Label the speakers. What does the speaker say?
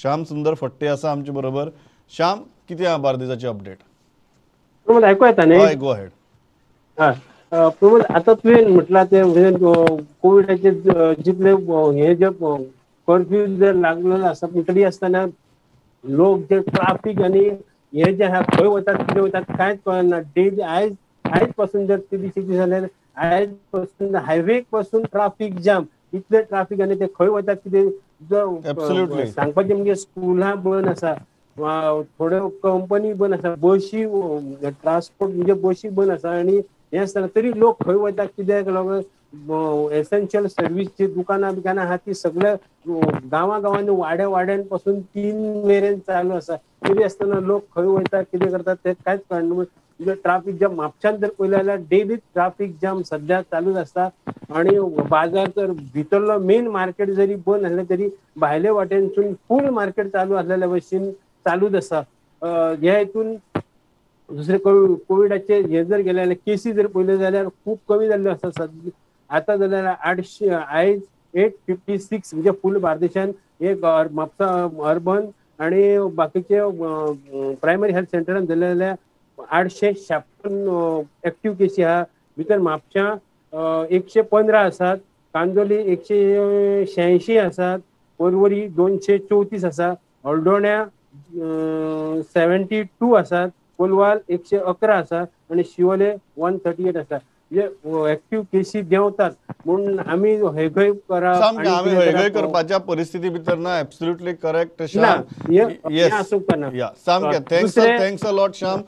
Speaker 1: श्याम सुंदर फडते आसा आमचे बरोबर. श्याम, कितें आहा बार्देजाची अपडेट?
Speaker 2: प्रमोद, आयकू येता न्ही?
Speaker 1: हय, गो अहेड.
Speaker 2: प्रमोद, आतां तुवें म्हटलां तें कोविडाचे जितले हे जे कर्फ्यू जर लागलेलो आसा, पूण तरी आसतना लोक जे ट्राफीक आनी हे जे आहा खंय वतात कितें वतात कांयच कळना. डेली आयज पासून जर ते दिशी जाल्यार आयज पासून हायवे पासून ट्राफीक जाम, इतले ट्राफीक आनी ते खंय वतात कितें सांगपाचें म्हणजे स्कुलां बंद आसा, थोड्यो कंपनी बंद आसा, बशी ट्रान्सपोर्ट म्हणजे बशी बंद आसा. आनी हें आसतना तरी लोक खंय वतात कित्याक लागून एसेन्शियल सर्वीसची दुकानां बिकानां आहा ती सगळ्या गांवा गांवांनी वाड्या वाड्यान पासून 3 मेरेन चालू आसा. तरी आसतना लोक खंय वयतात कितें करतात ते कांयच कळना. म्हणजे ट्राफीक जाम म्हापशान जर पळयलें जाल्यार डेली ट्राफीक जाम सद्या चालूच आसता. आनी बाजार तर भितरलो मेन मार्केट जरी बंद आसलें तरी भायले वाटेनसून फूल मार्केट चालू आसलेल्या भशेन चालूच आसा. ह्या हितून दुसरे कोविडाचे हे जर गेले जाल्यार केसी जर पळयल्यो जाल्यार खूब कमी जाल्ल्यो आसा. आतां जाल्यार 800 आयज 856 म्हणजे फूल बार्देशान एक म्हापसा अर्बन आनी बाकीचे प्रायमरी हेल्थ सेंटरान जाले जाल्यार 856 एक्टीव केसी आहा. भितर म्हापशां 115 आसात, कांदोली 186 आसात, पर्वरी 234 आसा, हळदोण्या 72 आसात, कोलवाल 111 आसा आनी शिवोले 138 आसा. म्हणजे एक्टीव केसी देंवतात म्हणून आमी हयगय करप,
Speaker 1: आमी हयगय करपाच्या परिस्थिती भितर ना. Absolutely correct Shyam.
Speaker 2: आसूंक ना.
Speaker 1: सामकें. Thanks a lot Shyam.